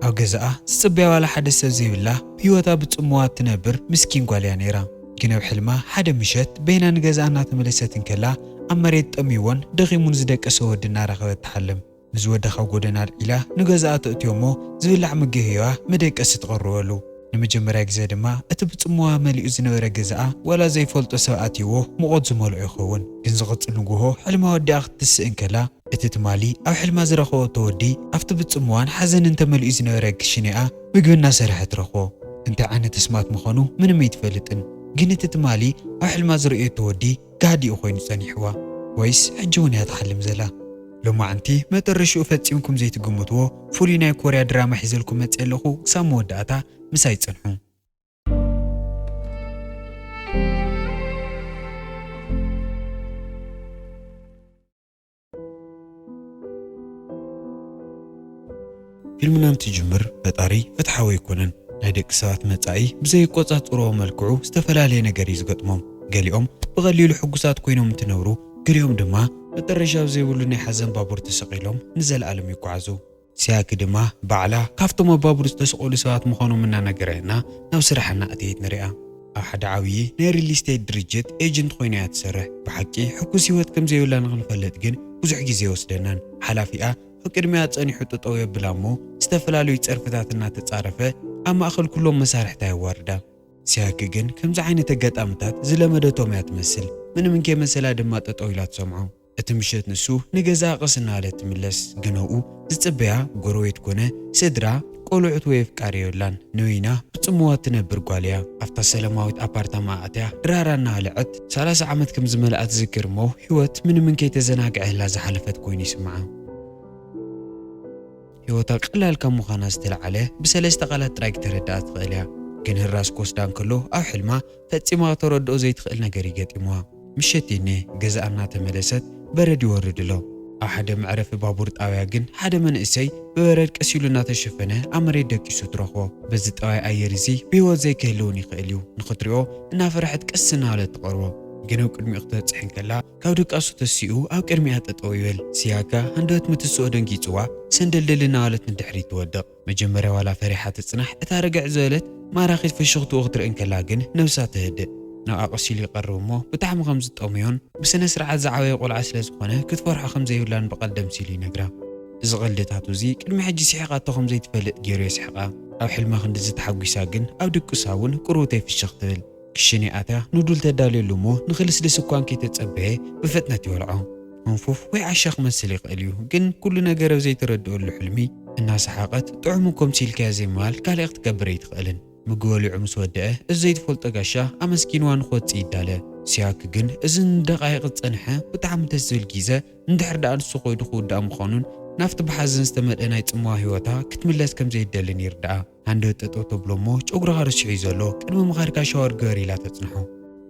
ኣብ ገዛኣ ዝጽበያ ዋላ ሓደ ሰብ ዘይብላ፣ ብህይወታ ብጽምዋ እትነብር ምስኪን ጓል እያ ነይራ። ግን ኣብ ሕልማ ሓደ ምሸት በይና ንገዛኣ እናተመለሰት እንከላ፣ ኣብ መሬት ጠምዩዎን ደኺሙን ዝደቀሰ ወዲ እናረኸበት ትሓልም። ነዚ ወዲ ካብ ጎደና ኣልዒላ ንገዛኣ ተእትዮ እሞ፣ ዝብላዕ ምግቢ ሂባ መደቀሲ ትቐርበሉ። ንመጀመርያ ግዜ ድማ እቲ ብጽምዋ መሊኡ ዝነበረ ገዛኣ ዋላ ዘይፈልጦ ሰብ ኣትይዎ ሙቐት ዝመልኦ ይኸውን። ግን ዝቕጽል ንግሆ ሕልማ ወዲኣ ክትትስእ እንከላ፣ እቲ ትማሊ ኣብ ሕልማ ዝረኸበቶ ወዲ ኣብቲ ብጽምዋን ሓዘንን ተመሊኡ ዝነበረ ክሽኔኣ ምግቢ እናሰርሐ ትረኽቦ። እንታይ ዓይነት ኣስማት ምዃኑ ምንም ኣይትፈልጥን። ግን እቲ ትማሊ ኣብ ሕልማ ዝርእየቶ ወዲ ጋህዲኡ ኮይኑ ጸኒሕዋ። ወይስ ሕጂ እውን እያ ትሓልም ዘላ? ሎማዕንቲ መጠረሽኡ ፈጺምኩም ዘይትግምትዎ ፍሉይ ናይ ኮርያ ድራማ ሒዘልኩም መጽእ ኣለኹ። ክሳብ መወዳእታ ምሳይ ጽንሑ። ፊልምና እንትጅምር ፈጣሪ ፍትሓዊ ኣይኮነን። ናይ ደቂ ሰባት መጻኢ ብዘይቆጻጽርዎ መልክዑ ዝተፈላለየ ነገር እዩ ዝገጥሞም። ገሊኦም ብቐሊሉ ሕጉሳት ኮይኖም እንትነብሩ፣ ገሊኦም ድማ መጠረሻ ዘይብሉ ናይ ሓዘን ባቡር ተሰቒሎም ንዘለኣለም ይጓዓዙ። ሲያኪ ድማ ባዕላ ካብቶም ኣብ ባቡር ዝተሰቐሉ ሰባት ምዃኖም እናነገረትና ናብ ስራሕና ኣትየት ንሪኣ። ኣብ ሓደ ዓብዪ ናይ ሪል ስቴት ድርጅት ኤጀንት ኮይና እያ ትሰርሕ። ብሓቂ ሕጉስ ህይወት ከም ዘይብላ ንኽንፈልጥ ግን ብዙሕ ግዜ ይወስደናን። ሓላፊኣ ኣብ ቅድሚኣ ጸኒሑ ጠጠው የብላ እሞ ዝተፈላለዩ ጸርፍታት እናተጻረፈ ኣብ ማእከል ኩሎም መሳርሕታ የዋርዳ። ሲያኪ ግን ከምዚ ዓይነት ኣጋጣምታት ዝለመደቶም እያ ትመስል። ምንም እንከይመሰላ ድማ ጠጠው ኢላ ትሰምዖ። እቲ ምሸት ንሱ ንገዛኣ ቀስ እናበለት ትምለስ። ግን ኣብኡ ዝጽበያ ጎረቤት ኮነ ስድራ፣ ቆልዑት ወይ ኣፍቃሪ የብላን። ንበይና ብጽምዋ እትነብር ጓል እያ። ኣብታ ሰላማዊት ኣፓርታማ ኣትያ ድራራ እናበልዐት ሰላሳ ዓመት ከም ዝመልኣ ትዝክር እሞ፣ ህይወት ምንም እንከይተዘናግዐላ ዝሓለፈት ኮይኑ ይስምዓ። ህይወታ ቀላል ካብ ምዃና ዝተለዓለ ብሰለስተ ቃላት ጥራይ ክተረድኣ ትኽእል እያ። ግን ህራስ ክወስዳ እንከሎ ኣብ ሕልማ ፈጺማ ከተረድኦ ዘይትኽእል ነገር እዩ ገጢምዋ። ምሸት እኔ ገዛኣ እናተመለሰት በረድ ይወርድ ኣሎ። ኣብ ሓደ መዕረፊ ባቡር ጣብያ ግን ሓደ መንእሰይ ብበረድ ቀስ ኢሉ እናተሸፈነ ኣብ መሬት ደቂሱ ትረኽቦ። በዚ ጠባይ ኣየር እዚ ብህይወት ዘይክህልውን ይኽእል እዩ። ንኽትሪኦ እናፈርሐት ቀስ እናበለት ትቐርቦ። ግን ኣብ ቅድሚኡ ክትበጽሕ እንከላ ካብ ድቃሱ ተሲኡ ኣብ ቅድሚኣ ጠጠው ይብል። ሲያካ ሃንደበት ምትስኦ ደንጊጽዋ ሰንደልደል እናበለት ንድሕሪት ትወድቕ። መጀመርያ ዋላ ፈሪሓ ትጽናሕ፣ እታ ርግዕ ዝበለት ማራኺት ፍሽኽትኡ ክትርኢ እንከላ ግን ነብሳ ትህድእ። ናብኣ ቀስ ኢሉ ይቐርብ እሞ ብጣዕሚ ከም ዝጠምዮን ብስነ ስርዓት ዝዓበየ ቆልዓ ስለ ዝኾነ ክትፈርሖ ከም ዘይብላን ብቐልዲ ኣምሲሉ ይነግራ። እዚ ቀልድታቱ እዚ ቅድሚ ሕጂ ስሒቓቶ ከም ዘይትፈልጥ ገይሩ የስሕቓ። ኣብ ሕልማ ክንድዚ ተሓጒሳ ግን ኣብ ድቅሳ እውን ቁሩብተይ ፍሽኽ ትብል። ክሽነ ኣትያ ኑዱል ተዳልየሉ እሞ ንኽልስልስ እኳ እንከይተጸበየ ብፍጥነት ይወልዖ። ህንፉፍ ወይ ዓሻ ክመስል ይኽእል እዩ፣ ግን ኩሉ ነገር ኣብ ዘይተረድኣሉ ሕልሚ እናሰሓቐት ጥዑም እኮ ምሲልካያ ዘይምባል ካልእ ክትገብር ኣይትኽእልን። ምግቢ በሊዑ ምስ ወደአ እዚ ዘይትፈልጦ ጋሻ ኣመስጊንዋ ንኽወጽእ ይዳለ። ሲያክ ግን እዚ ንደቓይቕ ዝጸንሐ ብጣዕሚ ደስ ዝብል ግዜ እንድሕር ደኣ ንሱ ከይዱ ክውዳእ ምዃኑን ናብቲ ብሓዘን ዝተመልአ ናይ ጽምዋ ህይወታ ክትምለስ ከም ዘይደልን ይርድኣ። ሃንደበት ጠጠው ተብሎ እሞ ጨጉርኻ ረሲሑ እዩ ዘሎ፣ ቅድሚ ምኻድካ ሻወር ግበር ኢላ ተጽንሖ።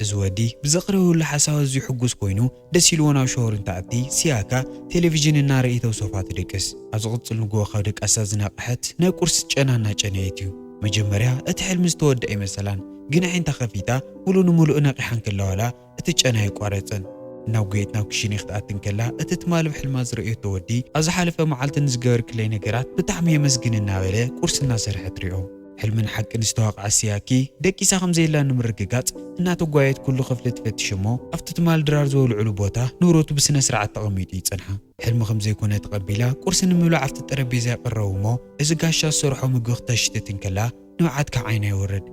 እዚ ወዲ ብዘቕረበሉ ሓሳብ ኣዝዩ ሕጉስ ኮይኑ ደስ ኢልዎ ናብ ሻወር እንትኣቲ ሲያካ ቴሌቪዥን እናረኣየት ኣብ ሶፋ ትድቅስ። ኣብ ዝቕጽል ንግሆ ካብ ድቃሳ ዝነቕሐት ናይ ቁርሲ ጨና እናጨነየት እዩ። መጀመርያ እቲ ሕልሚ ዝተወድአ ይመሰላን፣ ግን ኣዒንታ ከፊታ ሙሉእ ንሙሉእ ነቒሓ እንከላ ዋላ እቲ ጨና ኣይቋረጸን። እናጉየት ናብ ክሽነ ክትኣቲ እንከላ፣ እቲ ትማሊ ብሕልማ ዝረኣየቶ ወዲ ኣብ ዝሓለፈ መዓልቲ ንዝገበርክለይ ነገራት ብጣዕሚ የመስግን እናበለ ቁርሲ እናሰርሐ ትሪኦ። ሕልሚ ንሓቂ ንዝተዋቕዐ ሲያኪ፣ ደቂሳ ከም ዘየላ ንምርግጋጽ እናተጓየት ኩሉ ክፍሊ ትፈትሽ እሞ፣ ኣብቲ ትማሊ ድራር ዘውልዕሉ ቦታ ንብረቱ ብስነ ስርዓት ተቐሚጡ ይጸንሓ። ሕልሚ ከም ዘይኮነ ተቐቢላ ቁርሲ ንምብላዕ ኣብቲ ጠረጴዛ ይቕረቡ እሞ፣ እዚ ጋሻ ዝሰርሖ ምግቢ ክተሽትት እንከላ፣ ንብዓት ካብ ዓይና ይወርድ።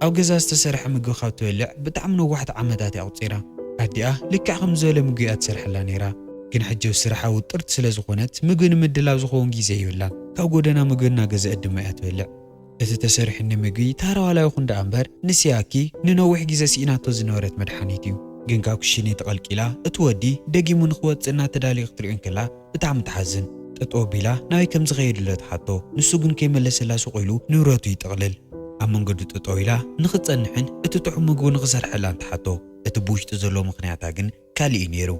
ኣብ ገዛ ዝተሰርሐ ምግቢ ካብ ትበልዕ ብጣዕሚ ነዋሕቲ ዓመታት እያ ኣቑጺራ። ኣዲኣ ልክዕ ከም ዝበለ ምግቢ እያ ትሰርሐላ ነይራ። ግን ሕጂ ኣብ ስራሓ ውጥርቲ ስለ ዝኾነት፣ ምግቢ ንምድላው ዝኸውን ግዜ የብላን። ካብ ጎደና ምግቢ እናገዝአት ድማ እያ ትበልዕ። እቲ ተሰሪሑኒ ምግቢ ታራ ዋላ ይኹን ደኣ እምበር፣ ንሲያኪ ንነዊሕ ግዜ ስኢናቶ ዝነበረት መድሓኒት እዩ። ግን ካብ ክሽነ ተቐልቂላ፣ እቲ ወዲ ደጊሙ ንኽወጽእ እናተዳለየ ክትሪኦ እንከላ፣ ብጣዕሚ ትሓዝን። ጠጠው ኣቢላ ናበይ ከም ዝኸይድ ኣሎ ትሓቶ። ንሱ ግን ከይመለሰላ ስቕ ኢሉ ንብረቱ ይጥቕልል። ኣብ መንገዱ ጠጠው ኢላ ንኽትጸንሕን እቲ ጥዑም ምግቡ ንኽሰርሐላን ትሓቶ። እቲ ብውሽጡ ዘሎ ምኽንያታ ግን ካልእ እዩ ነይሩ።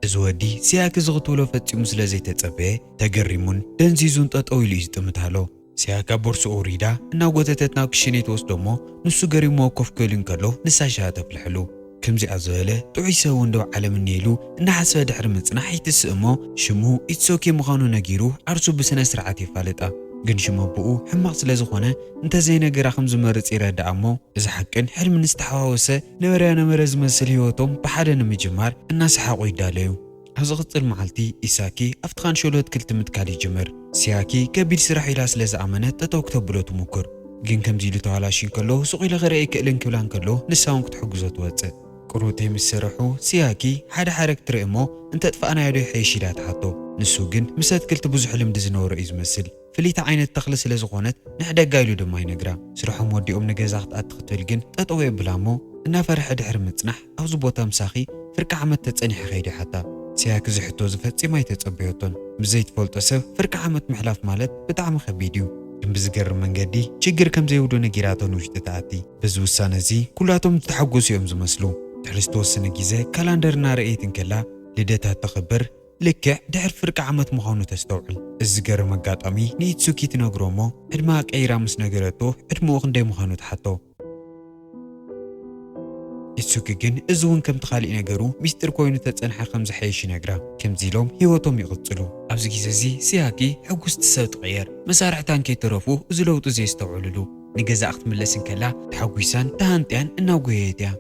እዚ ወዲ ሲያክ እዚ ክትብሎ ፈጺሙ ስለ ዘይተጸበየ፣ ተገሪሙን ደንዚዙን ጠጠው ኢሉ እዩ ዝጥምት ኣሎ። ሲያክ ኣብ ቦርስኡ ኣውሪዳ እናጎተተት ናብ ክሽነ ትወስዶ እሞ፣ ንሱ ገሪምዎ ኮፍ ክብል እንከሎ ንሳ ሻሂ ተፍልሐሉ። ከምዚኣ ዝበለ ጥዑይ ሰብ እውን ዶ ዓለም እኒኤሉ እናሓሰበ ድሕሪ ምጽናሕ ይትስእ እሞ ሽሙ ኢትሶኪ ምዃኑ ነጊሩ ዓርሱ ብስነ ስርዓት የፋልጣ። ግን ሽም ኣቦኡ ሕማቕ ስለ ዝኾነ እንተዘይነገራ ከም ዝመርጽ ይረድኣ እሞ እዚ ሓቅን ሕልምን ዝተሓዋወሰ ነበረያ ነበረ ዝመስል ህይወቶም ብሓደ ንምጅማር እናሰሓቑ ይዳለዩ። ኣብ ዝቕጽል መዓልቲ ኢሳኪ ኣብቲ ካንሸሎ ኣትክልቲ ምትካል ይጅምር። ሲያኪ ከቢድ ስራሕ ኢላ ስለ ዝኣመነት ጠጠው ክተብሎ ትሙኩር። ግን ከምዚ ኢሉ ተባላሽዩ እንከሎ ሱቕ ኢለ ክርኢ ኣይክእልን ክብላ እንከሎ ንሳ እውን ክትሕግዞ ትወጽእ። ቁሩተይ ምስ ሰረሑ ሲያኪ ሓደ ሓረግ ትርኢ እሞ እንተጥፋእናዮ ዶ ይሐይሽ ኢላ ትሓቶ። ንሱ ግን ምስ ኣትክልቲ ብዙሕ ልምዲ ዝነበሮ እዩ ዝመስል። ፍልይቲ ዓይነት ተኽሊ ስለ ዝኾነት ንዕደጋ ኢሉ ድማ ይነግራ። ስርሖም ወዲኦም ንገዛ ክትኣቲ ክትብል ግን ጠጠው የብላ እሞ እናፈርሐ ድሕሪ ምጽናሕ ኣብዚ ቦታ ምሳኺ ፍርቂ ዓመት ተጸኒሐ ከይዲ ሓታ። ሲያኪ እዚ ሕቶ እዚ ፈጺማ ኣይተጸበየቶን። ምስ ዘይትፈልጦ ሰብ ፍርቂ ዓመት ምሕላፍ ማለት ብጣዕሚ ከቢድ እዩ። ግን ብዝገርም መንገዲ ችግር ከም ዘይብሉ ነጊራቶ ንውሽጢ ትኣቲ። በዚ ውሳነ እዚ ኩላቶም ዝተሓጎሱ እዮም ዝመስሉ። ድሕሪ ዝተወሰነ ግዜ ካላንደር እናረእየት እንከላ ልደታ ተኽብር ልክዕ ድሕሪ ፍርቂ ዓመት ምዃኑ ተስተውዕል። እዚ ዝገርም ኣጋጣሚ ንኢትሱኪ ትነግሮ እሞ ዕድመኣ ቀይራ ምስ ነገረቶ ዕድመኡ ክንደይ ምዃኑ ትሓቶ። ኢትሱኪ ግን እዚ እውን ከምቲ ካሊእ ነገሩ ሚስጥር ኮይኑ ተጸንሐ ከም ዝሐይሽ ይነግራ። ከምዚ ኢሎም ህይወቶም ይቕጽሉ። ኣብዚ ግዜ እዚ ሲያኪ ሕጉስቲ ሰብ ትቕየር። መሳርሕታን ከይተረፉ እዚ ለውጢ እዚ የስተውዕልሉ። ንገዛኣ ክትምለስ እንከላ ተሓጒሳን ተሃንጥያን እናጎየየት እያ።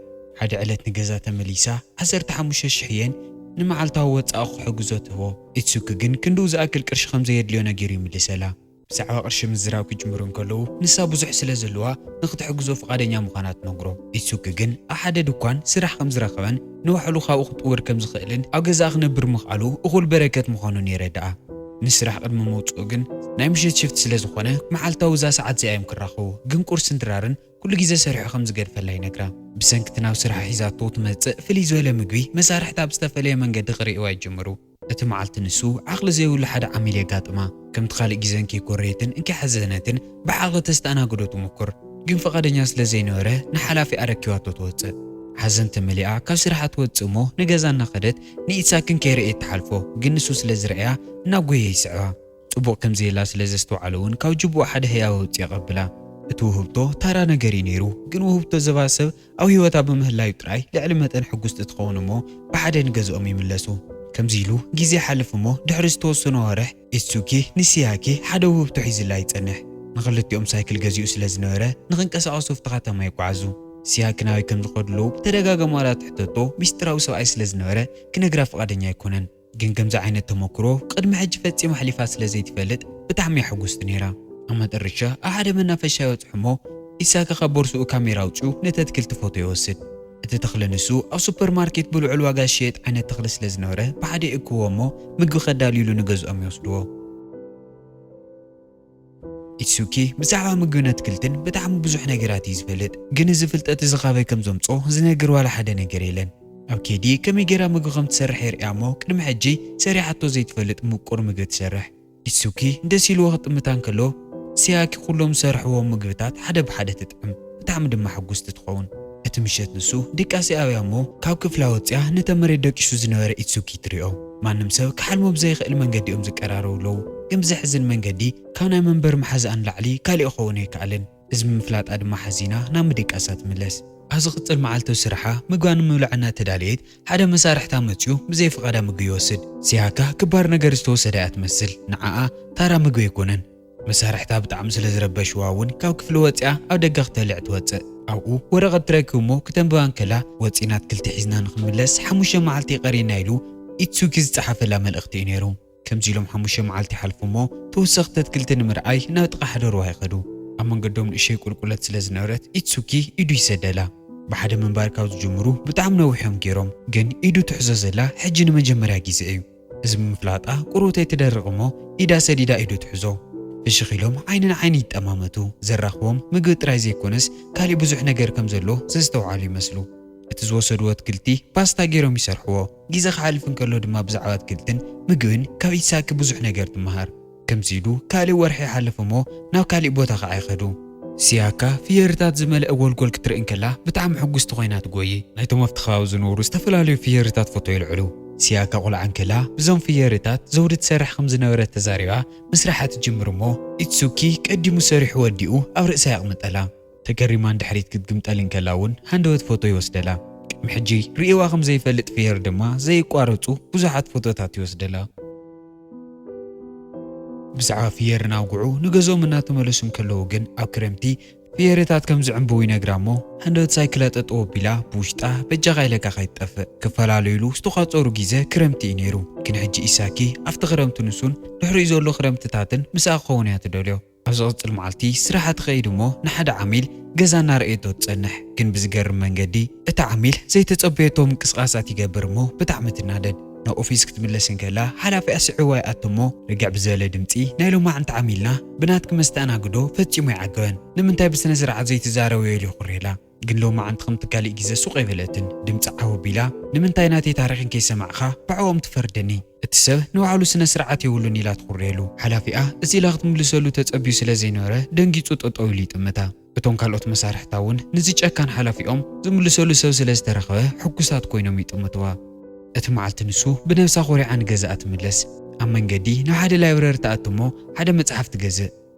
ሓደ ዕለት ንገዛ ተመሊሳ ዓሰርተ ሓሙሽተ ሽሕ የን ንመዓልታዊ ወጻኢ ክሕግዞ ትህቦ። ኢትሱኪ ግን ክንድኡ ዝኣክል ቅርሺ ከም ዘየድልዮ ነጊሩ ይምልሰላ። ብዛዕባ ቅርሺ ምዝራብ ክጅምሩ እንከለዉ ንሳ ብዙሕ ስለ ዘለዋ ንክትሕግዞ ፍቓደኛ ምዃና ትነግሮ። ኢትሱኪ ግን ኣብ ሓደ ድኳን ስራሕ ከም ዝረኸበን ንባዕሉ ካብኡ ክጥውር ከም ዝኽእልን ኣብ ገዛኣ ክነብር ምኽኣሉ እኹል በረከት ምዃኑን የረድኣ። ንስራሕ ቅድሚ ምውጽኡ ግን ናይ ምሸት ሽፍት ስለ ዝኾነ መዓልታዊ እዛ ሰዓት እዚኣ እዮም ክራኸቡ። ግን ቁርስን ድራርን ኩሉ ግዜ ሰሪሑ ከም ዝገድፈላ ይነግራ። ብሰንኪ እቲ ናብ ስራሕ ሒዛቶ ትመጽእ ፍልይ ዝበለ ምግቢ መሳርሕታ ብዝተፈለየ መንገዲ ክርእይዋ ይጅምሩ። እቲ መዓልቲ ንሱ ዓቕሊ ዘይብሉ ሓደ ዓሚል የጋጥማ። ከምቲ ካልእ ግዜ እንከይኮረየትን እንከይሓዘነትን ብዓቕሊ ተስተኣናግዶ ትሙኩር። ግን ፍቓደኛ ስለ ዘይነበረ ንሓላፊ ኣረኪባቶ ትወጽእ። ሓዘን ተመሊኣ ካብ ስራሓ ትወጽእ እሞ ንገዛ እናኸደት ንኢትሳክን ከይረእየት ትሓልፎ። ግን ንሱ ስለ ዝረእያ እናጎየ ይስዕባ። ጽቡቕ ከም ዘየላ ስለ ዘስተውዓለ እውን ካብ ጅቡኡ ሓደ ህያብ ኣውጽእ የቐብላ። እቲ ውህብቶ ታራ ነገር እዩ ነይሩ። ግን ውህብቶ ዘባ ሰብ ኣብ ህይወታ ብምህላዩ ጥራይ ልዕሊ መጠን ሕጉስቲ ትኸውን እሞ ብሓደ ንገዝኦም ይምለሱ። ከምዚ ኢሉ ግዜ ይሓልፍ እሞ ድሕሪ ዝተወሰኑ ኣዋርሕ ኢትሱኪ ንሲያኪ ሓደ ውህብቶ ሒዝላ ይጸንሕ። ንኽልቲኦም ሳይክል ገዚኡ ስለ ዝነበረ ንኽንቀሳቐሱ ኣብቲ ከተማ ይጓዓዙ። ሲያኪ ናበይ ከም ዝኸዱ ኣለዉ ብተደጋጋሚ ዋላ ትሕተቶ ሚስጥራዊ ሰብኣይ ስለ ዝነበረ ክነግራ ፍቓደኛ ኣይኮነን። ግን ከምዚ ዓይነት ተመክሮ ቅድሚ ሕጂ ፈጺማ ኣሕሊፋ ስለ ዘይትፈልጥ ብጣዕሚ እያ ሕጉስቲ ነይራ። ኣብ መጠረሻ ኣብ ሓደ መናፈሻ ይበጽሑ እሞ ኢሳኪ ካብ ቦርስኡ ካሜራ ኣውጺኡ ነቲ ኣትክልቲ ፎቶ ይወስድ። እቲ ተኽሊ ንሱ ኣብ ሱፐርማርኬት ብልዑል ዋጋ ዝሽየጥ ዓይነት ተኽሊ ስለ ዝነበረ ብሓደ ይእክብዎ እሞ ምግቢ ከዳልዩሉ ንገዝኦም ይወስድዎ። ኢትሱኪ ብዛዕባ ምግብን ኣትክልትን ብጣዕሚ ብዙሕ ነገራት እዩ ዝፈልጥ፣ ግን እዚ ፍልጠት እዚ ካበይ ከም ዘምጾ ዝነግር ዋላ ሓደ ነገር የለን። ኣብ ከይዲ ከመይ ጌራ ምግቢ ከም ትሰርሕ የርእያ እሞ ቅድሚ ሕጂ ሰሪሓቶ ዘይትፈልጥ ምቁር ምግቢ ትሰርሕ። ኢትሱኪ ደስ ኢልዎ ክጥምታ እንከሎ ሲያኪ ኩሎም ዝሰርሕዎም ምግብታት ሓደ ብሓደ ትጥዕም፣ ብጣዕሚ ድማ ሕጉስቲ ትኸውን። እቲ ምሸት ንሱ ድቃስ ኣብያ እሞ ካብ ክፍላ ወጽያ ነቲ ኣብ መሬት ደቂሱ ዝነበረ ኢትሱኪ ትሪኦ። ማንም ሰብ ክሓልሞ ብዘይኽእል መንገዲ እዮም ዝቀራረቡ ኣለዉ፣ ግን ብዘሕዝን መንገዲ ካብ ናይ መንበሪ መሓዛኣ ንላዕሊ ካሊእ ክኸውን ኣይከኣለን። እዚ ብምፍላጣ ድማ ሓዚና ናብ ምድቃሳ ትምለስ። ኣብ ዝቕጽል መዓልቲ ኣብ ስራሓ ምግባ ንምብላዕ እናተዳለየት ሓደ መሳርሕታ መጺኡ ብዘይ ፍቓዳ ምግቢ ይወስድ። ሲያካ ክባር ነገር ዝተወሰደ እያ ትመስል። ንዓኣ ታራ ምግቢ ኣይኮነን። መሳርሕታ ብጣዕሚ ስለ ዝረበሽዋ እውን ካብ ክፍሊ ወጺኣ ኣብ ደገ ክተልዕ ትወጽእ። ኣብኡ ወረቐት ትረክብ እሞ ክተንብባ እንከላ ወጺእና ኣትክልቲ ሒዝና ንኽንምለስ ሓሙሽተ መዓልቲ ይቐርየና ኢሉ ኢትሱኪ ዝጸሓፈላ መልእኽቲ እዩ ነይሩ። ከምዚ ኢሎም ሓሙሽተ መዓልቲ ይሓልፉ እሞ ተወሰኽቲ ኣትክልቲ ንምርኣይ ናብ ጥቓ ሓደ ሩባ ይኸዱ። ኣብ መንገዶም ንእሸይ ቁልቁለት ስለ ዝነበረት ኢትሱኪ ኢዱ ይሰደላ። ብሓደ ምንባር ካብ ዝጅምሩ ብጣዕሚ ነዊሕ እዮም ገይሮም፣ ግን ኢዱ ትሕዞ ዘላ ሕጂ ንመጀመርያ ግዜ እዩ። እዚ ብምፍላጣ ቁሩተይ ትደርቕ እሞ ኢዳ ሰዲዳ ኢዱ ትሕዞ። ፍሽኽ ኢሎም ዓይኒ ንዓይኒ ይጠማመቱ። ዘራኽቦም ምግቢ ጥራይ ዘይኮነስ ካሊእ ብዙሕ ነገር ከም ዘሎ ዘስተውዓሉ ይመስሉ። እቲ ዝወሰድዎ ኣትክልቲ ፓስታ ገይሮም ይሰርሕዎ። ግዜ ክሓልፍ እንከሎ ድማ ብዛዕባ ኣትክልትን ምግብን ካብ ኢሳኪ ብዙሕ ነገር ትመሃር። ከምዚ ኢሉ ካልእ ወርሒ ይሓልፍ እሞ ናብ ካልእ ቦታ ኸዓ ይኸዱ። ሲያካ ፍየርታት ዝመልአ ጎልጎል ክትርኢ እንከላ ብጣዕሚ ሕጉስቲ ኮይና ትጎዪ። ናይቶም ኣብቲ ከባቢ ዝነብሩ ዝተፈላለዩ ፍየርታት ፎቶ የልዕሉ። ሲያካ ቆልዓ እንከላ ብዞም ፍየርታት ዘውዲ ትሰርሕ ከም ዝነበረት ተዛሪባ ምስራሓ ትጅምር እሞ ኢትሱኪ ቀዲሙ ሰሪሑ ወዲኡ ኣብ ርእሳ የቕምጠላ። ተገሪማ ንድሕሪት ክትግምጠል እንከላ እውን ሃንደበት ፎቶ ይወስደላ። ቅድሚ ቅድሚ ሕጂ ርእይዋ ከም ዘይፈልጥ ፍየር ድማ ዘይቋረጹ ብዙሓት ፎቶታት ይወስደላ። ብዛዕባ ፍየር እናውግዑ ንገዝኦም እናተመለሱ እንከለዉ ግን ኣብ ክረምቲ ፍየርታት ከም ዝዕምብቡ ይነግራ እሞ፣ ሃንደበት ሳይክላ ጠጠው ኣቢላ ብውሽጣ በጃኻ ኢለካ ከይትጠፍእ ክፈላለዩሉ ዝተቋጸሩ ግዜ ክረምቲ እዩ ነይሩ። ግን ሕጂ ኢሳኪ ኣብቲ ክረምቲ ንሱን ድሕሪኡ ዘሎ ክረምትታትን ምስኣ ክኸውን እያ ትደልዮ። ኣብ ዝቕጽል መዓልቲ ስራሓ ትኸይድ እሞ ንሓደ ዓሚል ገዛ እናረኣየቶ ትጸንሕ። ግን ብዝገርም መንገዲ እቲ ዓሚል ዘይተጸበየቶ ምንቅስቓሳት ይገብር እሞ ብጣዕሚ ትናደድ። ናብ ኦፊስ ክትምለስ እንከላ ሓላፊኣ ስዒዋ ይኣቱ እሞ ርግዕ ብዝበለ ድምጺ ናይ ሎማዕንቲ ዓሚልና ብናትኪ መስተኣናግዶ ፈጺሙ ኣይዓገበን። ንምንታይ ብስነ ስርዓት ዘይትዛረብዮ ኢሉ ይኹርየላ። ግን ሎማዕንቲ ከምቲ ካሊእ ግዜ ሱቕ ኣይበለትን። ድምጺ ዓው ኣቢላ ንምንታይ ናተይ ታሪኽን ከይሰማዕኻ ብዕኦም ትፈርደኒ? እቲ ሰብ ንባዕሉ ስነ ስርዓት የብሉን ኢላ ትኹርየሉ። ሓላፊኣ እዚ ኢላ ክትምልሰሉ ተጸብዩ ስለ ዘይነበረ ደንጊጹ ጠጠው ኢሉ ይጥምታ። እቶም ካልኦት መሳርሕታ እውን ንዚ ጨካን ሓላፊኦም ዝምልሰሉ ሰብ ስለ ዝተረኸበ ሕጉሳት ኮይኖም ይጥምትዋ። እቲ መዓልቲ ንሱ ብነብሳ ኮሪዓ ንገዛኣ ትምለስ። ኣብ መንገዲ ናብ ሓደ ላይብረሪ ትኣቱ እሞ ሓደ መጽሓፍ ትገዝእ።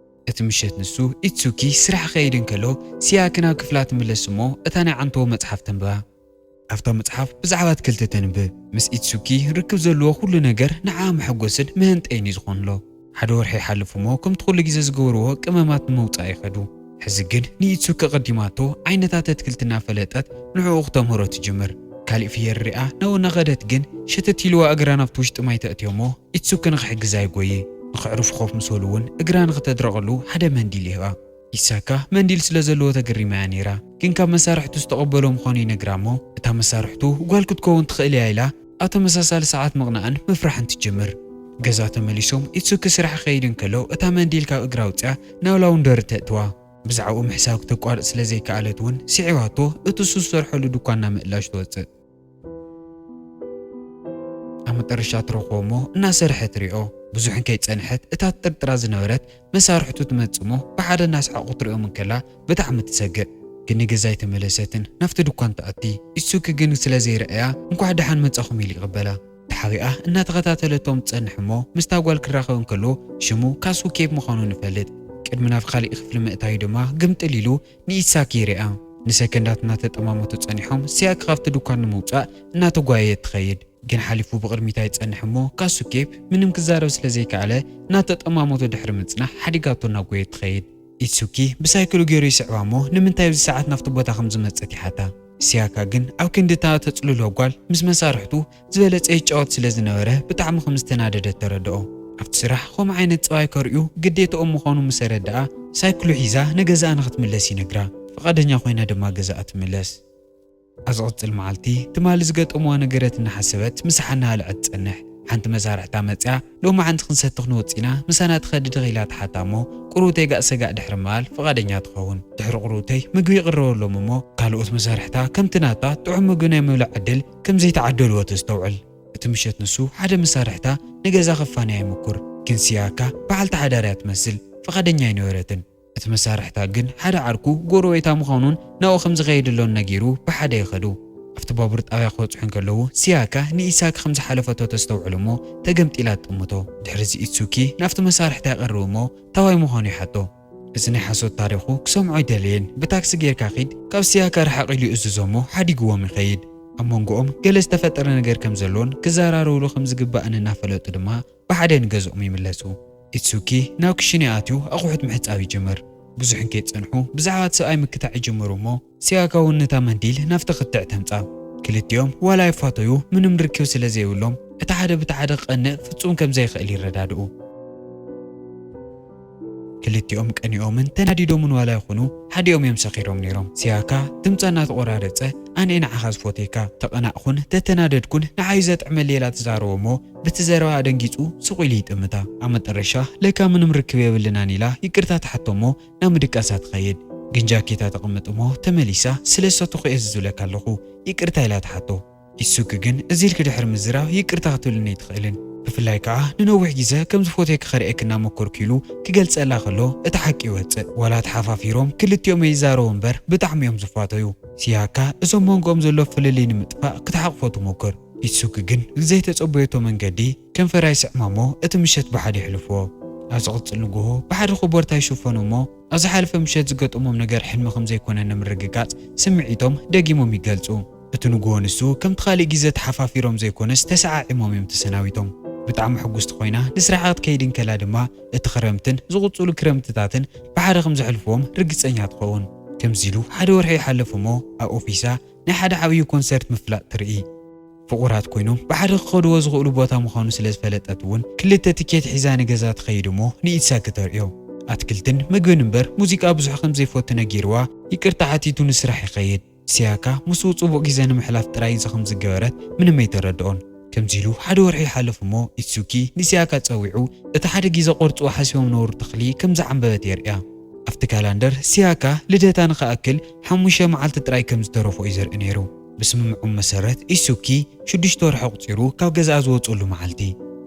እቲ ምሸት ንሱ ኢትሱኪ ስራሕ ክኸይድ እንከሎ ሲያኪ ናብ ክፍላ ትምለስ እሞ እታ ናይ ዓንተቦ መጽሓፍ ተንብባ። ኣብታ መጽሓፍ ብዛዕባ ኣትክልቲ ተንብብ። ምስ ኢትሱኪ ርክብ ዘለዎ ኩሉ ነገር ንዓኣ መሐጎስን መህንጠይን እዩ ዝኾንሎ። ሓደ ወርሒ ይሓልፍ እሞ ከምቲ ኩሉ ግዜ ዝገብርዎ ቅመማት ንምውጻእ ይኸዱ። ሕዚ ግን ንኢትሱኪ ቀዲማቶ ዓይነታት ኣትክልቲ እናፈለጠት ንዕኡ ክተምህሮ ትጅምር። ካሊእ ፍየር ሪኣ ናብኡ እናኸደት ግን ሸተት ኢልዋ እግራ ናብቲ ውሽጢ ማይ ተእትዮ እሞ ኢትሱኪ ንኽሕግዛ ይጎዪ። ንኽዕርፉ ኮፍ ምስ በሉ እውን እግራ ንኽተድርቐሉ ሓደ መንዲል ይህባ። ኢሳካ መንዲል ስለ ዘለዎ ተገሪማ እያ ነይራ። ግን ካብ መሳርሕቱ ዝተቐበሎ ምዃኑ ይነግራ እሞ እታ መሳርሕቱ ጓል ክትከውን ትኽእል እያ ኢላ ኣብ ተመሳሳሊ ሰዓት ምቕናእን ምፍራሕን ትጅምር። ገዛ ተመሊሶም ኢትሱኪ ስራሕ ክኸይድ እንከሎ እታ መንዲል ካብ እግራ ኣውፅኣ ናብ ላውንደሪ ተእትዋ። ብዛዕባኡ ምሕሳብ ክተቋርጽ ስለ ዘይከኣለት እውን ስዒባቶ እቲ እሱ ዝሰርሐሉ ድኳን ናብ ምእላሽ ትወጽእ። ኣብ መጠረሻ ትረኽቦ እሞ እናሰርሐ ትሪኦ። ብዙሕ እንከይጸንሐት እታ ትጥርጥራ ዝነበረት መሳርሕቱ ትመጽእ እሞ ብሓደ እናሰሓቑ ክትሪኦም እንከላ ብጣዕሚ ትሰግእ። ግን ንገዛ ኣይተመለሰትን ናብቲ ድኳን ትኣቲ። ኢሱኪ ግን ስለ ዘይረኣያ እንኳዕ ደሓን መጻኹም ኢሉ ይቕበላ። ተሓቢኣ እናተኸታተለቶም ትጸንሕ እሞ ምስታ ጓል ክራኸብ እንከሎ ሽሙ ካሱ ኬፕ ምዃኑ ንፈልጥ። ቅድሚ ናብ ካሊእ ክፍሊ ምእታዩ ድማ ግምጥል ኢሉ ንኢሳኪ ይርኣ። ንሰከንዳት እናተጠማመቱ ጸኒሖም ሲያኪ ካብቲ ድኳን ንምውጻእ እናተጓየየት ትኸይድ። ግን ሓሊፉ ብቕድሚታ ይጸንሕ እሞ ካሱ ኬፕ ምንም ክዛረብ ስለ ዘይከኣለ እናተጠማመቱ ድሕሪ ምጽናሕ ሓዲጋቶ እናጎየት ትኸይድ። ኢትሱኪ ብሳይክሉ ገይሩ ይስዕባ እሞ ንምንታይ ኣብዚ ሰዓት ናብቲ ቦታ ከም ዝመጸት ይሓታ። ሲያካ ግን ኣብ ክንዲ እታ ተጽልሎ ጓል ምስ መሳርሕቱ ዝበለጸ ይጫወት ስለ ዝነበረ ብጣዕሚ ከም ዝተናደደት ተረድኦ። ኣብቲ ስራሕ ከምኡ ዓይነት ጸባይ ከርእዩ ግዴትኦም ምዃኑ ምስ ኣረድኣ ሳይክሉ ሒዛ ንገዛኣ ንኽትምለስ ይነግራ። ፍቓደኛ ኮይና ድማ ገዛኣ ትምለስ። ኣብ ዝቕጽል መዓልቲ ትማሊ ዝገጠምዋ ነገረት እናሓሰበት ምሳሕ እናሃልዐት ትጸንሕ። ሓንቲ መሳርሕታ መጺኣ ሎማዓንቲ ክንሰቲ ክንወጽእ ኢና ምሳና ትኸዲ ዲኺ ኢላ ትሓታ እሞ ቁሩብ ተጋእ ሰጋእ ድሕሪ ምባል ፍቓደኛ ትኸውን። ድሕሪ ቁሩብተይ ምግቢ ይቕረበሎም እሞ ካልኦት መሳርሕታ ከምቲ ናታ ጥዑም ምግቢ ናይ ምብላዕ ዕድል ከም ዘይተዓደልዎ ተስተውዕል። እቲ ምሸት ንሱ ሓደ መሳርሕታ ንገዛ ከፋንያ ይምኩር። ግን ሲያካ በዓልቲ ሓዳር እያ ትመስል ፍቓደኛ ኣይነበረትን። እቲ መሳርሕታ ግን ሓደ ዓርኩ ጎረቤታ ምዃኑን ናብኡ ከም ዝኸይድ ዘሎን ነጊሩ ብሓደ ይኸዱ። ኣብቲ ባቡር ጣብያ ክበጽሑ እንከለዉ ሲያካ ንኢሳኪ ከም ዝሓለፈቶ ተስተውዕል እሞ ተገምጢላ ትጥምቶ። ድሕሪዚ ኢትሱኪ ናብቲ መሳርሕታ ይቐርብ እሞ ታዋይ ምዃኑ ይሓቶ። እዚ ናይ ሓሶት ታሪኹ ክሰምዖ ኣይደለየን። ብታክሲ ጌርካ ኺድ፣ ካብ ሲያካ ርሓቕ ኢሉ ይእዝዞ እሞ ሓዲግዎም ይኸይድ። ኣብ መንጎኦም ገለ ዝተፈጠረ ነገር ከም ዘሎን ክዘራረብሉ ከም ዝግባእን እናፈለጡ ድማ ብሓደ ንገዝኦም ይምለሱ። ኢትሱኪ ናብ ክሽነ ኣትዩ ኣቑሑት ምሕጻብ ይጅምር። ብዙሕ እንከይጸንሑ ብዛዕባ እቲ ሰብኣይ ምክታዕ ይጅምሩ እሞ ሲያካ እውን ነታ መንዲል ናብቲ ክትዕ ተምጻ። ክልቲኦም ዋላ ይፋተዩ ምንም ርክብ ስለ ዘይብሎም እቲ ሓደ ብቲ ሓደ ክቐንእ ፍጹም ከም ዘይኽእል ይረዳድኡ። ክልቲኦም ቀኒኦምን ተናዲዶምን ዋላ ይኹኑ ሓዲኦም እዮም ሰኺሮም ነይሮም። ሲያካ ድምጻ እናተቖራረጸ ኣነ ንዓኻ ዝፎትየካ ተቐናእኹን ተተናደድኩን ንዓይ ዘጥዕመለይ ኢላ ትዛረቦ እሞ በቲ ዘረባ ኣደንጊጹ ስቕ ኢሉ ይጥምታ። ኣብ መጠረሻ ለካ ምንም ርክብ የብልናን ኢላ ይቅርታ ትሓቶ እሞ ናብ ምድቃሳ ትኸይድ። ግን ጃኬታ ተቐምጥ እሞ ተመሊሳ ስለ ዝሰተኹ እየ ዝዝብለካ ኣለኹ ይቅርታ ኢላ ትሓቶ። ኢሱኪ ግን እዚ ኢልኪ ድሕሪ ምዝራብ ይቅርታ ክትብልኒ ኣይትኽእልን። ብፍላይ ከኣ ንነዊሕ ግዜ ከም ዝፎትየኪ ከርእየኪ እናመኮርኩ ኢሉ ክገልጸላ ከሎ እቲ ሓቂ ይወጽእ። ዋላ ተሓፋፊሮም ክልቲኦም ይዛረቡ እምበር ብጣዕሚ እዮም ዝፋተዩ። ሲያካ እዞም መንጎኦም ዘሎ ፍልልይ ንምጥፋእ ክትሓቕፎ ትሞክር። ኢሱኪ ግን ብዘይተጸበየቶ መንገዲ ከንፈራ ይስዕማ እሞ እቲ ምሸት ብሓደ የሕልፍዎ። ኣብ ዝቕጽል ንግሆ ብሓደ ኮቦርታ ይሽፈኑ እሞ ኣብ ዝሓለፈ ምሸት ዝገጠሞም ነገር ሕልሚ ከም ዘይኮነ ንምርግጋጽ ስምዒቶም ደጊሞም ይገልጹ። እቲ ንግሆ ንሱ ከምቲ ካልእ ግዜ ተሓፋፊሮም ዘይኮነስ ተሰዓዒሞም እዮም ተሰናቢቶም። ብጣዕሚ ሕጉስቲ ኮይና ንስራሓ ክትከይድ እንከላ ድማ እቲ ክረምትን ዝቕጽሉ ክረምትታትን ብሓደ ከም ዘሕልፍዎም ርግጸኛ ትኸውን። ከምዚ ኢሉ ሓደ ወርሒ ይሓልፍ እሞ ኣብ ኦፊሳ ናይ ሓደ ዓብዪ ኮንሰርት ምፍላጥ ትርኢ። ፍቑራት ኮይኖም ብሓደ ክኸድዎ ዝኽእሉ ቦታ ምዃኑ ስለ ዝፈለጠት እውን ክልተ ትኬት ሒዛ ንገዛ ትኸይድ እሞ ንኢትሳኪ ተርእዮ። ኣትክልትን ምግብን እምበር ሙዚቃ ብዙሕ ከም ዘይፈቱ ነጊርዋ ይቅርታ ሓቲቱ ንስራሕ ይኸይድ። ሲያካ ምስኡ ጽቡቕ ግዜ ንምሕላፍ ጥራይ ኢዛ ከም ዝገበረት ምንም ኣይተረድኦን። ከምዚ ኢሉ ሓደ ወርሒ ይሓልፍ እሞ ኢትሱኪ ንሲያካ ጸዊዑ እቲ ሓደ ግዜ ቆርጽዎ ሓሲቦም ነበሩ ተኽሊ ከም ዝዓምበበት የርእያ። ኣብቲ ካላንደር ሲያካ ልደታ ንኽኣክል ሓሙሽተ መዓልቲ ጥራይ ከም ዝተረፎ እዩ ዘርኢ ነይሩ። ብስምምዖም መሰረት ኢትሱኪ ሽዱሽተ ወርሒ ኣቑጺሩ ካብ ገዛኣ ዝወጸሉ መዓልቲ።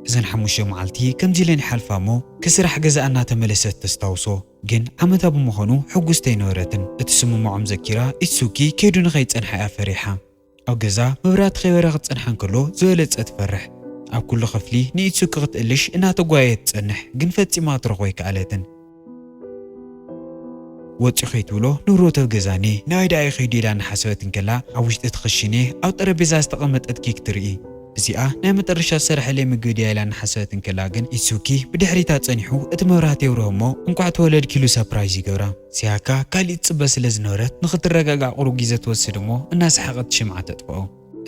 እዘን ሓሙሽተ መዓልቲ ከምዚ ኢለን ይሓልፋ እሞ ክስራሕ ገዛኣ እናተመለሰት ተስታውሶ። ግን ዓመታ ብምዃኑ ሕጉስቲ ኣይነበረትን። እቲ ስምምዖም ዘኪራ ኢትሱኪ ከይዱ ንኸይጸንሓ እያ ፈሪሓ። ኣብ ገዛ መብራህቲ ከይበረ ክትጸንሓ እንከሎ ዝበለጸ ትፈርሕ። ኣብ ኩሉ ክፍሊ ንኢትሱኪ ክትእልሽ እናተጓየየት ትጸንሕ፣ ግን ፈጺማ ክትረኽቦ ኣይከኣለትን። ወጺኡ ከይትብሎ ንብረቱ ኣብ ገዛኒ ናበይ ደኣ እዩ ከይዱ ኢላ እናሓሰበት እንከላ ኣብ ውሽጢ እቲ ክሽኔ ኣብ ጠረጴዛ ዝተቐመጠት ኬክ ትርኢ። እዚኣ ናይ መጠረሻ ዝሰርሐለይ ምግቢ ድያ ኢላ እናሓሰበት እንከላ ግን ኢትሱኪ ብድሕሪታ ጸኒሑ እቲ መብራህቲ የብርሆ እሞ እንቋዕ ተወለድኪ ኢሉ ሰፕራይዝ ይገብራ። ሲያካ ካሊእ ትጽበ ስለ ዝነበረት ንኽትረጋጋእ ቁሩብ ግዜ ትወስድ እሞ እናሰሓቐት ሽምዓ ተጥፍኦ።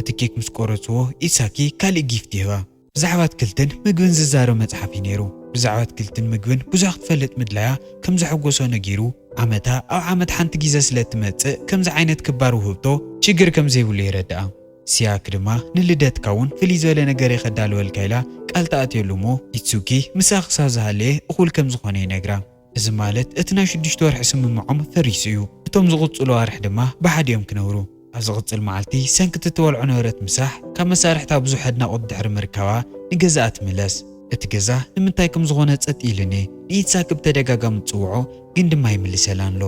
እቲ ኬክ ምስ ቆረጽዎ ኢትሳኪ ካሊእ ጊፍት ይህባ። ብዛዕባ ኣትክልትን ምግብን ዝዛረብ መጽሓፍ እዩ ነይሩ። ብዛዕባ ኣትክልትን ምግብን ብዙሕ ክትፈልጥ ምድላያ ከም ዘሐጎሶ ነጊሩ፣ ዓመታ ኣብ ዓመት ሓንቲ ግዜ ስለ እትመጽእ ከምዚ ዓይነት ክባር ውህብቶ ሽግር ከም ዘይብሉ የረድኣ። ሲያክ ድማ ንልደትካ እውን ፍልይ ዝበለ ነገር እየ ከዳልወልካ ኢላ ቃል ትኣትየሉ እሞ ኢትሱኪ ምሳኻ ክሳብ ዝሃለየ እኹል ከም ዝኾነ ይነግራ። እዚ ማለት እቲ ናይ ሽዱሽተ ወርሒ ስምምዖም ፈሪሱ እዩ። እቶም ዝቕጽሉ ኣዋርሕ ድማ ብሓዲኦም ክነብሩ። ኣብ ዝቕጽል መዓልቲ ሰንክቲ እትበልዖ ነበረት ምሳሕ ካብ መሳርሕታ ብዙሕ ኣድናቖት ድሕሪ ምርካባ ንገዛኣ ትምለስ። እቲ ገዛ ንምንታይ ከም ዝኾነ ጸጥ ኢሉኒ። ንኢትሳኪ ብተደጋጋሚ ትጽውዖ ግን ድማ ይምልሰላን ኣሎ።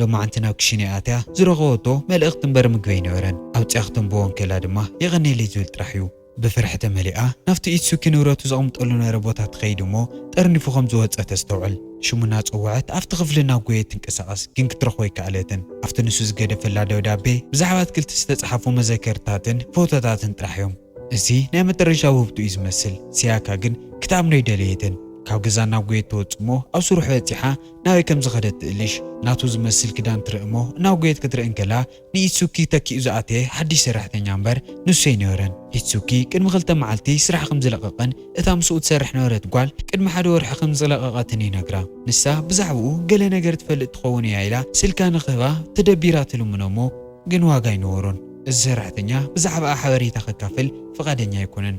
ሎማዓንቲ ናብ ክሽነ ኣትያ ዝረኸበቶ መልእኽቲ እምበር ምግቢ ኣይነበረን። ኣውጺኣ ክተንብቦ እንከላ ድማ የቐንየለይ ዝብል ጥራሕ እዩ። ብፍርሒ ተመሊኣ ናብቲ ኢትሱኪ ንብረቱ ዘቐምጠሉ ነበረ ቦታ ትኸይድ እሞ ጠርኒፉ ከም ዝወጸ ተስተውዕል። ሽሙ እናጸውዐት ኣብቲ ክፍሊ እናጎየት ትንቀሳቐስ ግን ክትረኽቦ ኣይከኣለትን። ኣብቲ ንሱ ዝገደፈላ ደብዳቤ ብዛዕባ ኣትክልቲ ዝተጻሓፉ መዘከርታትን ፎቶታትን ጥራሕ እዮም። እዚ ናይ መጠረሻ ውህብቱ እዩ ዝመስል። ሲያካ ግን ክትኣምኖ ኣይደለየትን። ካብ ገዛ እናጎየት ትወጽእ እሞ ኣብ ስርሑ በጺሓ ናበይ ከም ዝኸደት ትእልሽ። ናቱ ዝመስል ክዳን ትርኢ እሞ እናጎየት ክትርኢ እንከላ ንኢትሱኪ ተኪኡ ዝኣተየ ሓድሽ ሰራሕተኛ እምበር ንሱ ኣይነበረን። ኢትሱኪ ቅድሚ ክልተ መዓልቲ ስራሕ ከም ዝለቐቐን እታ ምስኡ ትሰርሕ ነበረት ጓል ቅድሚ ሓደ ወርሒ ከም ዝለቐቐትን ይነግራ። ንሳ ብዛዕባኡ ገለ ነገር ትፈልጥ ትኸውን እያ ኢላ ስልካ ንክህባ ተደቢራ ትልምኖ እሞ ግን ዋጋ ኣይነበሮን። እዚ ሰራሕተኛ ብዛዕባኣ ሓበሬታ ከካፍል ፍቓደኛ ኣይኮነን።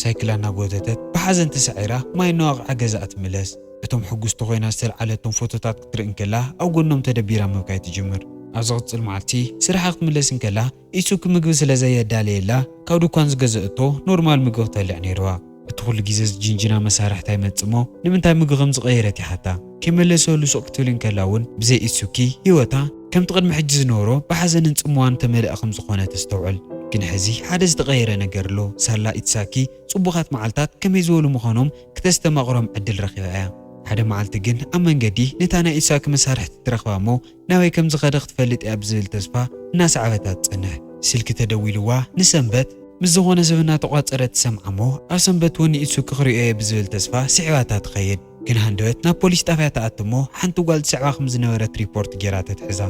ሳይክላ እናጎተተት ብሓዘን ተሳዒራ ማይ እናወቕዓ ገዛኣ ትምለስ። እቶም ሕጉስቲ ኮይና ዝተልዓለቶም ፎቶታት ክትርኢ እንከላ ኣብ ጎኖም ተደቢራ ምብካይ ትጅምር። ኣብ ዝቕጽል መዓልቲ ስራሓ ክትምለስ እንከላ ኢትሱኪ ምግቢ ስለ ዘየዳለየላ ካብ ድኳን ዝገዘእቶ ኖርማል ምግቢ ክትበልዕ ነይርዋ። እቲ ኩሉ ግዜ ዝጅንጅና መሳርሕታ ይመጽእ እሞ ንምንታይ ምግቢ ከም ዝቐየረት ይሓታ። ከይመለሰሉ ሱቕ ክትብል እንከላ እውን ብዘይ ኢትሱኪ ህይወታ ከምቲ ቅድሚ ሕጂ ዝነበሮ ብሓዘንን ጽምዋን ተመልኣ ከም ዝኾነ ተስተውዕል። ግን ሕዚ ሓደ ዝተቐየረ ነገር ኣሎ። ሳላ ኢትሳኪ ጽቡቓት መዓልታት ከመይ ዝበሉ ምዃኖም ክተስተማቕሮም ዕድል ረኺባ እያ። ሓደ መዓልቲ ግን ኣብ መንገዲ ነታ ናይ ኢትሳኪ መሳርሕቲ ትረኽባ እሞ ናበይ ከም ዝኸደ ክትፈልጥ እያ ብዝብል ተስፋ እናሰዓበታ ትጸንሕ። ስልኪ ተደዊልዋ ንሰንበት ምስ ዝኾነ ሰብ እናተቋጸረ ትሰምዓ እሞ ኣብ ሰንበት እውን ንኢትሱኪ ክርእዮ እየ ብዝብል ተስፋ ስዒባታ ትኸይድ። ግን ሃንደበት ናብ ፖሊስ ጣብያ ትኣቱ እሞ ሓንቲ ጓል ትስዕባ ከም ዝነበረት ሪፖርት ጌራ ተትሕዛ።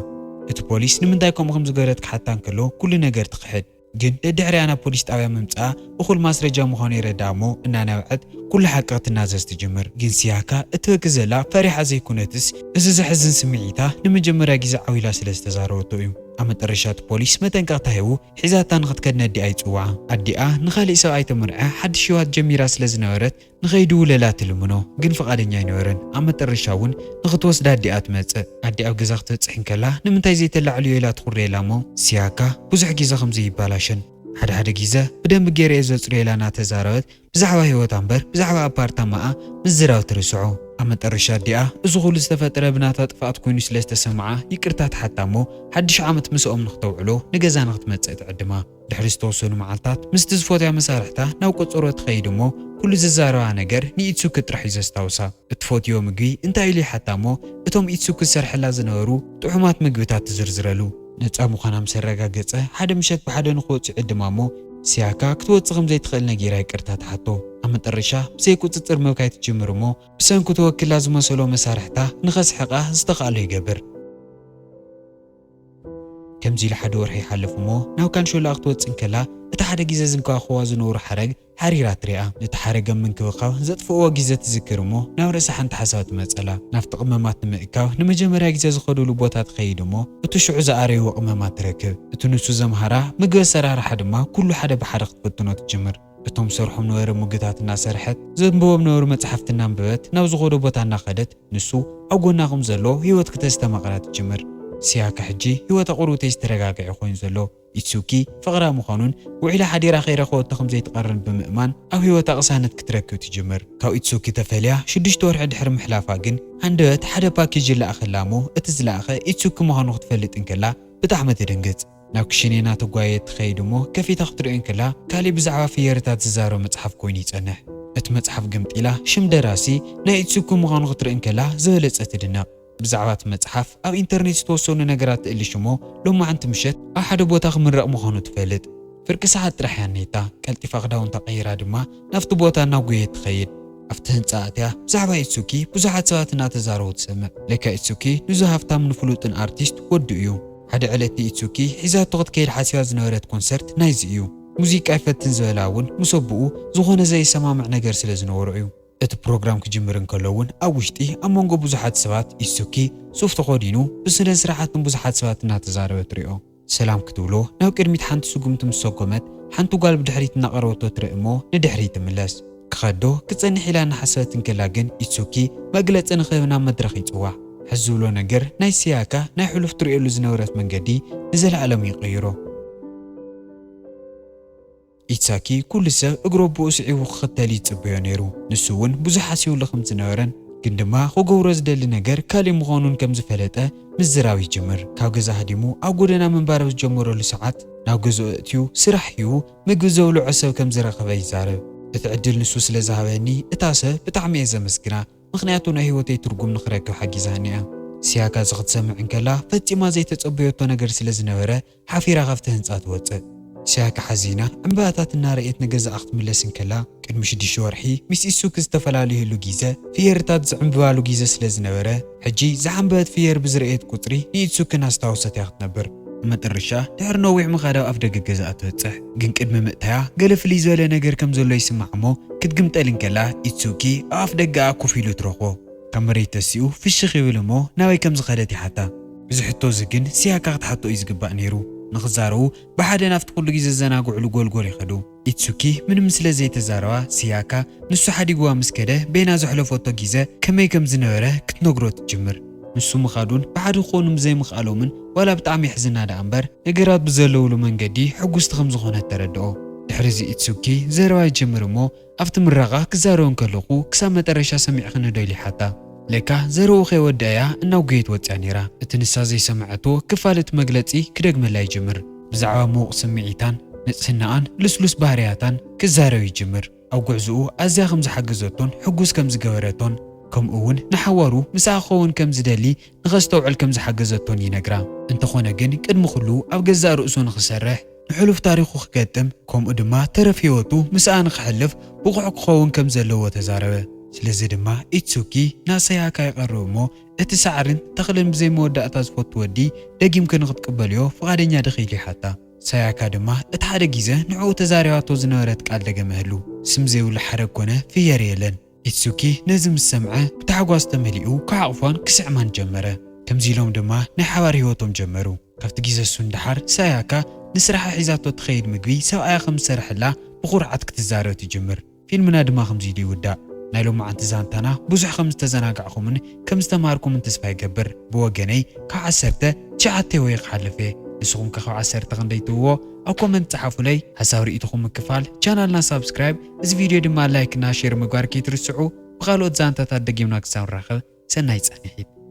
እቲ ፖሊስ ንምንታይ ከምኡ ከም ዝገበረት ክሓታ እንከሎ ኩሉ ነገር ትኽሕድ። ግን ደድሕሪኣ ናብ ፖሊስ ጣብያ ምምጻኣ እኹል ማስረጃ ምዃኑ የረድኣ እሞ እናነብዐት ኩሉ ሓቂ ክትናዘዝ ትጅምር። ግን ሲያካ እትበኪ ዘላ ፈሪሓ ዘይኮነትስ እዚ ዘሕዝን ስምዒታ ንመጀመርያ ግዜ ዓው ኢላ ስለ ዝተዛረበቶ እዩ። ኣብ መጠረሻ እቲ ፖሊስ መጠንቀቕታ ሂቡ ሒዛታ ንኽትከድ ነዲኣ ይጽውዓ። ኣዲኣ ንኻሊእ ሰብኣይ ተመርዐ ሓድሽ ህይወት ጀሚራ ስለ ዝነበረት ንኸይድውለላ ትልምኖ፣ ግን ፍቓደኛ ኣይነበረን። ኣብ መጠረሻ እውን ንኽትወስዳ ኣዲኣ ትመጽእ። ኣዲኣ ኣብ ገዛ ክትበጽሕ እንከላ ንምንታይ ዘይተላዕልዮ ኢላ ትኹረየላ እሞ ሲያካ ብዙሕ ግዜ ከምዚ ይባላሸን። ሓደ ሓደ ግዜ ብደንቢ ገይረ እየ ዘጽርዮ ኢላ እናተዛረበት ብዛዕባ ህይወታ እምበር ብዛዕባ ኣፓርታማኣ ምዝራብ ትርስዖ። ኣብ መጠረሻ ኣዲኣ እዚ ኩሉ ዝተፈጠረ ብናታ ጥፍኣት ኮይኑ ስለ ዝተሰምዓ ይቅርታ ትሓታ እሞ ሓድሽ ዓመት ምስኦም ንክተውዕሎ ንገዛ ንክትመጽእ ትዕድማ። ድሕሪ ዝተወሰኑ መዓልታት ምስቲ ዝፈትያ መሳርሕታ ናብ ቆጸሮ ትኸይድ እሞ ኩሉ ዝዛረባ ነገር ንኢትሱኪ ጥራሕ እዩ ዘስታውሳ። እትፈትዮ ምግቢ እንታይ ኢሉ ይሓታ እሞ እቶም ኢትሱኪ ዝሰርሐላ ዝነበሩ ጥዑማት ምግብታት ትዝርዝረሉ። ነጻ ምዃና ምስ ኣረጋገጸ፣ ሓደ ምሸት ብሓደ ንኽወጹ ይዕድማ እሞ፣ ሲያካ ክትወጽእ ከም ዘይትኽእል ነጊራ ይቅርታ ትሓቶ። ኣብ መጠረሻ ብዘይ ቁጽጽር ምብካይ ትጅምር እሞ፣ ብሰንኩ ተወኪላ ዝመሰሎ መሳርሕታ ንኸስሕቓ ዝተኻእሎ ይገብር። ከምዚ ኢሉ ሓደ ወርሒ ይሓልፍ እሞ፣ ናብ ካንሾላ ክትወጽእ እንከላ፣ እቲ ሓደ ግዜ ዝንከባኸባ ዝነበሩ ሓረግ ሓሪራ ትሪኣ። ነቲ ሓረግ ኣብ ምንክብኻብ ዘጥፍእዎ ግዜ ትዝክር እሞ፣ ናብ ርእሳ ሓንቲ ሓሳብ ትመጸላ። ናብቲ ቅመማት ንምእካብ ንመጀመርያ ግዜ ዝኸዱሉ ቦታ ትኸይድ እሞ፣ እቲ ሽዑ ዝኣረይዎ ቅመማት ትረክብ። እቲ ንሱ ዘምሃራ ምግቢ ኣሰራርሓ ድማ ኩሉ ሓደ ብሓደ ክትፍትኖ ትጅምር። እቶም ሰርሖም ነበረ ሙግታት እናሰርሐት፣ ዘንብቦም ነበሩ መጽሓፍቲ እናንበበት፣ ናብ ዝኸዶ ቦታ እናኸደት፣ ንሱ ኣብ ጎና ከም ዘሎ ህይወት ክተስተማቕራ ትጅምር። ሲያካ ሕጂ ህይወታ ቁሩብተይ ዝተረጋግዐ ኮይኑ ዘሎ። ኢትሱኪ ፍቕራ ምዃኑን ውዒላ ሓዲራ ከይረኸበቶ ከም ዘይትቐርን ብምእማን ኣብ ህይወታ ቅሳነት ክትረክብ ትጅምር። ካብ ኢትሱኪ ተፈልያ ሽዱሽተ ወርሒ ድሕሪ ምሕላፋ ግን ሃንደበት ሓደ ፓኬጅ ይለኣኸላ እሞ እቲ ዝለኣኸ ኢትሱኪ ምዃኑ ክትፈልጥ እንከላ ብጣዕሚ ትድንግጽ። ናብ ክሽኔና ተጓየት ትኸይድ እሞ ከፊታ ክትሪኦ እንከላ ካሊእ ብዛዕባ ፍየርታት ዝዛረብ መጽሓፍ ኮይኑ ይጸንሕ። እቲ መጽሓፍ ግምጢላ ሽም ደራሲ ናይ ኢትሱኪ ምዃኑ ክትርኢ እንከላ ዝበለጸ ትድነቕ። ብዛዕባ እቲ መጽሓፍ ኣብ ኢንተርኔት ዝተወሰኑ ነገራት ትእልሽ እሞ ሎማዕንቲ ምሸት ኣብ ሓደ ቦታ ክምረቕ ምዃኑ ትፈልጥ። ፍርቂ ሰዓት ጥራሕ እያ እኒሄታ። ቀልጢፋ ክዳውንታ ቀይራ ድማ ናብቲ ቦታ እናጎየት ትኸይድ። ኣብቲ ህንጻ ኣትያ ብዛዕባ ኢትሱኪ ብዙሓት ሰባት እናተዛረቡ ትሰምዕ። ለካ ኢትሱኪ ንዙ ሃብታምን ፍሉጥን ኣርቲስት ወዱ እዩ። ሓደ ዕለት ንኢትሱኪ ሒዛቶ ክትከይድ ሓሲባ ዝነበረት ኮንሰርት ናይዚ እዩ። ሙዚቃ ይፈትን ዝበላ እውን ምስ ኣቦኡ ዝኾነ ዘይሰማምዕ ነገር ስለ ዝነበሮ እዩ። እቲ ፕሮግራም ክጅምር እንከሎ እውን ኣብ ውሽጢ ኣብ መንጎ ብዙሓት ሰባት ኢትሱኪ ሱፍ ተኸዲኑ ብስነ ስርዓት ንብዙሓት ሰባት እናተዛረበ ትሪኦ። ሰላም ክትብሎ ናብ ቅድሚት ሓንቲ ስጉምቲ ምስ ሰጎመት ሓንቲ ጓል ብድሕሪት እናቐረበቶ ትርኢ እሞ ንድሕሪት ትምለስ። ክኸዶ ክጸንሕ ኢላ እናሓሰበት እንከላ ግን ኢትሱኪ መግለጺ ንክህብ ናብ መድረኽ ይጽዋዕ። ሕዚ ዝብሎ ነገር ናይ ሲያካ ናይ ሕሉፍ ትርእየሉ ዝነበረት መንገዲ ንዘለኣለም ይቕይሮ። ኢትሳኪ ኩሉ ሰብ እግሪ ኣቦኡ ስዒቡ ክኽተል ይጽበዮ ነይሩ። ንሱ እውን ብዙሕ ሓሲቡሉ ከም ዝነበረን ግን ድማ ክገብሮ ዝደሊ ነገር ካሊእ ምዃኑን ከም ዝፈለጠ ምዝራብ ይጅምር። ካብ ገዛ ሃዲሙ ኣብ ጎደና ምንባር ኣብ ዝጀመረሉ ሰዓት ናብ ገዝኡ ኣእትዩ ስራሕ ሂቡ ምግቢ ዘብልዖ ሰብ ከም ዝረኸበ ይዛረብ። እቲ ዕድል ንሱ ስለ ዝሃበኒ እታ ሰብ ብጣዕሚ እየ ዘመስግና፣ ምኽንያቱ ናይ ህይወተይ ትርጉም ንኽረክብ ሓጊዛኒ እያ። ሲያካ እዚ ክትሰምዕ እንከላ ፈጺማ ዘይተጸበየቶ ነገር ስለ ዝነበረ ሓፊራ ካብቲ ህንጻ ትወጽእ። ሲያካ ሓዚና ዕምባባታት እናረኣየት ንገዛኣ ክትምለስ እንከላ ቅድሚ ሽዱሽተ ወርሒ ምስ ኢትሱኪ ዝተፈላለዩሉ ግዜ ፍየርታት ዝዕምብባሉ ግዜ ስለ ዝነበረ ሕጂ ዝዓምበበት ፍየር ብዝረኣየት ቁጽሪ ንኢትሱኪ እናስታወሰት እያ ክትነብር። መጠረሻ ድሕሪ ነዊሕ ምኻድ ኣብ ኣፍደገ ገዛኣ ትበጽሕ። ግን ቅድሚ ምእታያ ገለ ፍልይ ዝበለ ነገር ከም ዘሎ ይስማዕ እሞ ክትግምጠል እንከላ ኢትሱኪ ኣብ ኣፍደገኣ ኮፍ ኢሉ ትረኽቦ። ካብ መሬት ተሲኡ ፍሽኽ ይብል እሞ ናበይ ከም ዝኸደት ይሓታ። እዚ ሕቶ እዚ ግን ሲያካ ክትሓቶ እዩ ዝግባእ ነይሩ። ንኽዛረቡ ብሓደ ናብቲ ኩሉ ግዜ ዘዘናግዕሉ ጎልጎል ይኸዱ። ኢትሱኪ ምንም ስለ ዘይተዛረባ ሲያካ ንሱ ሓዲግዋ ምስ ከደ በይና ዘሕለፈቶ ግዜ ከመይ ከም ዝነበረ ክትነግሮ ትጅምር። ንሱ ምኻዱን ብሓደ ክኾኑ ብዘይምኽኣሎምን ዋላ ብጣዕሚ የሕዝና ደኣ እምበር ነገራት ብዘለውሉ መንገዲ ሕጉስቲ ከም ዝኾነት ተረድኦ። ድሕሪ እዚ ኢትሱኪ ዘረባ ይጅምር እሞ ኣብቲ ምረቓ ክዛረቡ እንከለኹ ክሳብ መጠረሻ ሰሚዕኽኒ ዶ ኢሉ ይሓታ። ለካ ዘረቡ ከይወደኣያ እናጉየት ወፅያ ነይራ። እቲ ንሳ ዘይሰምዐቶ ክፋል እቲ መግለፂ ክደግመላ ይጅምር። ብዛዕባ ምዉቕ ስምዒታን ንፅህናኣን ልስሉስ ባህርያታን ክዛረብ ይጅምር። ኣብ ጉዕዝኡ ኣዝያ ከም ዝሓገዘቶን ሕጉስ ከም ዝገበረቶን ከምኡ እውን ንሓዋሩ ምስኣ ክኸውን ከም ዝደሊ ንኸስተውዕል ከም ዝሓገዘቶን ይነግራ። እንተኾነ ግን ቅድሚ ኩሉ ኣብ ገዛእ ርእሱ ንኽሰርሕ ንሕሉፍ ታሪኹ ክገጥም ከምኡ ድማ ተረፍ ህይወቱ ምስኣ ንኽሕልፍ ብቑዕ ክኸውን ከም ዘለዎ ተዛረበ። ስለዚ ድማ ኢትሱኪ ናብ ሳያካ ይቐርብ እሞ እቲ ሳዕርን ተኽልን ብዘይ መወዳእታ ዝፈቱ ወዲ ደጊምኪ ንኽትቅበልዮ ፍቓደኛ ዲኺ ኢሉ ይሓታ። ሳያካ ድማ እቲ ሓደ ግዜ ንዕኡ ተዛሪባቶ ዝነበረት ቃል ደገመህሉ። ስም ዘይብሉ ሓረግ ኮነ ፍየር የለን። ኢትሱኪ ነዚ ምስ ሰምዐ ብታሕጓስ ተመሊኡ ክሓቕፋን ክስዕማን ጀመረ። ከምዚ ኢሎም ድማ ናይ ሓባር ህይወቶም ጀመሩ። ካብቲ ግዜ እሱ ንደሓር ሳያካ ንስራሓ ሒዛቶ እትኸይድ ምግቢ ሰብኣያ ከም ዝሰርሐላ ብኹርዓት ክትዛረብ ትጅምር። ፊልምና ድማ ከምዚ ኢሉ ይውዳእ። ናይ ሎማዓንቲ ዛንታና ብዙሕ ከም ዝተዘናጋዕኹምን ከም ዝተማሃርኩምን ተስፋ ይገብር። ብወገነይ ካብ ዓሰርተ ትሽዓተ ወይ ክሓልፍ እየ። ንስኹም ከ ካብ ዓሰርተ ክንደይ ትህብዎ? ኣብ ኮመንት ጸሓፉለይ። ሓሳብ ርእይቶኹም ምክፋል፣ ቻናልና ሳብስክራይብ፣ እዚ ቪድዮ ድማ ላይክ እና ሼር ምግባር ከይትርስዑ። ብኻልኦት ዛንታታት ደጊምና ክሳብ ንራኸብ ሰናይ ጻንሒት።